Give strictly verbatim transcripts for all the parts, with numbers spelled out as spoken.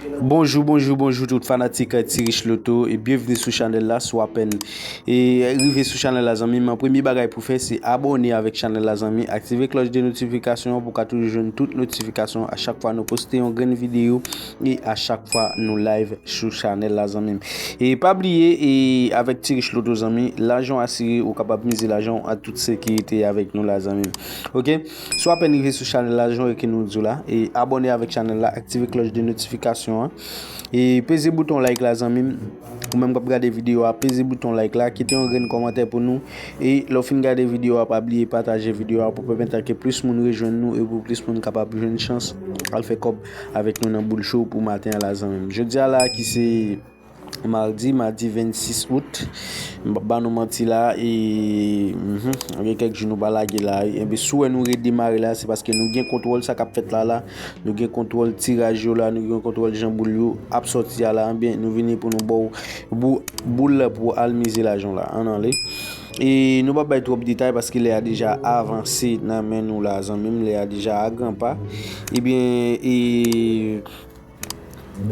Bonjou, bonjou, bonjou tout fanatik Ti Rich Loto e byenvni sou chanèl la. Si w apèn e rive sou chanèl la, zanmi m, premye bagay pou fè se abòne avèk chanèl la, zanmi. Aktive klòch de notifikasyon an pou w ka toujou jwenn tout notifikasyon a chak fwa nou poste yon grenn videyo e a chak fwa nou live sou chanèl la, zanmi m. E pa bliye, e avèk Ti Rich Loto, zanmi, lajan w asire, ou kapab mize lajan w an tout sekirite avèk nou la, zanmi m. Oke? Si w apèn rive sou chanèl la, jan ke nou di w la, e abòne avèk chanèl la, aktive klòch de notifikasyon an. E peze bouton like la, zanmi m. Ou menm k ap gade videyo a, peze bouton like la, kite yon grenn kòmantè pou nou. E lè w fin gade videyo a, pa bliye pataje videyo a pou pèmèt ke plis moun rejwenn nou e pou plis moun kapab jwenn chans al fè kòb avèk nou nan Boul Show pou maten an la, zanmi m. Jodi a la ki se madi, madi vennsis out, m p ap ba nou manti la, e, mhm, gen kèk jou nou pa lage la, wi. Enben, si w wè nou redemare la, se paske nou gen kontwòl sa k ap fèt la, la. Nou gen kontwòl tiraj yo la, nou gen kontwòl jan boul yo ap sòti a la. Enben, nou vini pou nou ba w bou-, boul pou al mize lajan w la. Ann ale. E nou p ap bay twòp detay paske lè a deja avanse nan men nou la, zanmi m, lè a deja a gran pa. Ebyen, e,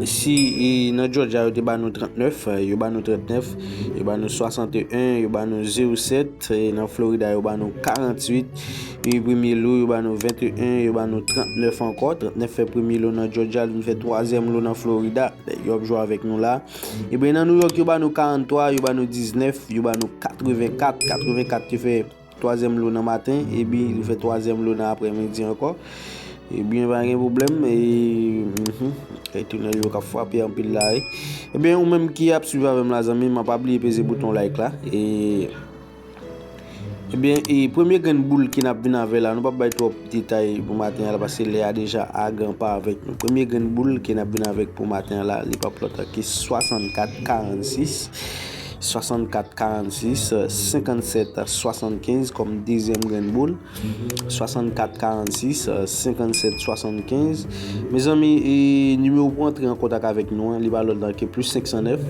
si, e, nan Georgia, yo te ba nou trannèf, yo ba nou trannèf, yo ba nou swasanteyen, yo ba nou zewo sèt, e, nan Florida, yo ba nou karanntuit, e, premye lo, yo ba nou venteyen, yo ba nou trannèf ankò, trannèf fè premye lo nan Georgia, li vin fè twazyèm lo nan Florida, yo ap jwe avèk nou la. Ebyen, nan New York, yo ba nou karanntwa, yo ba nou diznèf, yo ba nou katrevenkat, katrevenkat te fè twazyèm lo nan maten, epi li fè twazyèm lo nan aprèmidi ankò. Ebyen, pa gen pwoblèm, e, mhm, e tounèl yo k ap frape anpil la, wi. Ebyen, ou menm ki ap swiv avè m la, zanmi m, pa bliye peze bouton like la. E, ebyen, e premye grenn boul ke n ap vin avè la, nou p ap bay twòp detay pou maten an la, paske lè a deja a gran pa avèk nou. Premye grenn boul ke n ap vin avèk pou maten an la, li p ap lòt ke swasannkat karannsis. Swasannkat karannsis, senkannsèt swasannkenz kòm dezyèm grenn boul. Swasannkat karannsis, senkannsèt swasannkenz. Mezanmi, e nimewo pou antre an kontak avèk nou an, li pa lòt ke plis senksannèf,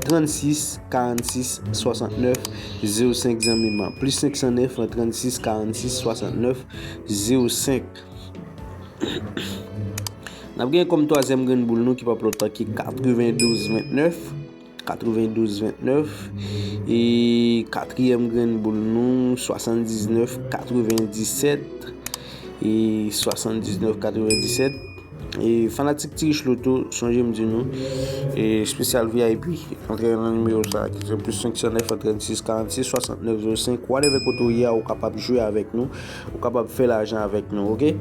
trannsis, karannsis, swasantnèf, zewo senk, zanmi m. Plis senksannèf, trannsis, karannsis, swasantnèf, zewo senk. N ap gen kòm twazyèm grenn boul nou ki p ap lòt ke katrevendouz ventnèf. Katrevendouz ventnèf. E katriyèm grenn boul nou, swasanndiznèf katrevendisèt. E swasanndiznèf katrevendisèt. E fanatik Ti Rich Loto, sonje m di nou, e espesyal V I P, antre nan nimewo sa, ki se plis senksannèf, trannsis, karannsis, swasantnèf, zewo senk, whatever kote w ye a, ou kapab jwe avèk nou, ou kapab fè lajan avèk nou, oke?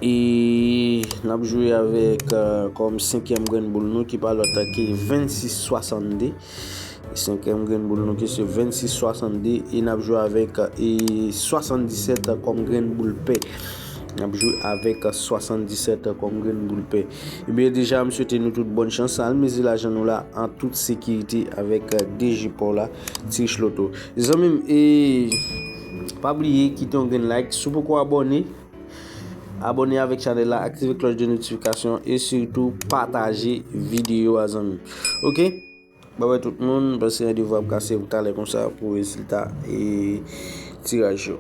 E n ap jwe avèk, e, kòm senkyèm grenn boul nou ki pa lòt ke vennsis swasannde. Senkyèm grenn boul nou ki se vennsis swasannde e n ap jwe avèk, e, swasanndisèt kòm grenn boul pè. N ap jwe avèk swasanndisèt kòm grenn boul pè. Ebyen, deja, m swete nou tout bòn chans. Al mize lajan nou la an tout sekirite avèk, e, D J pa w la, Ti Rich Loto. Zanmi m, e pa bliye kite yon grenn like. Si w poko abòne, abòne avèk chanèl la, aktive klòch de notifikasyon e sitou pataje videyo a, zanmi m. Oke? Babay tout moun, pase randevou ap kase pou talè konsa pou rezilta e tiraj yo.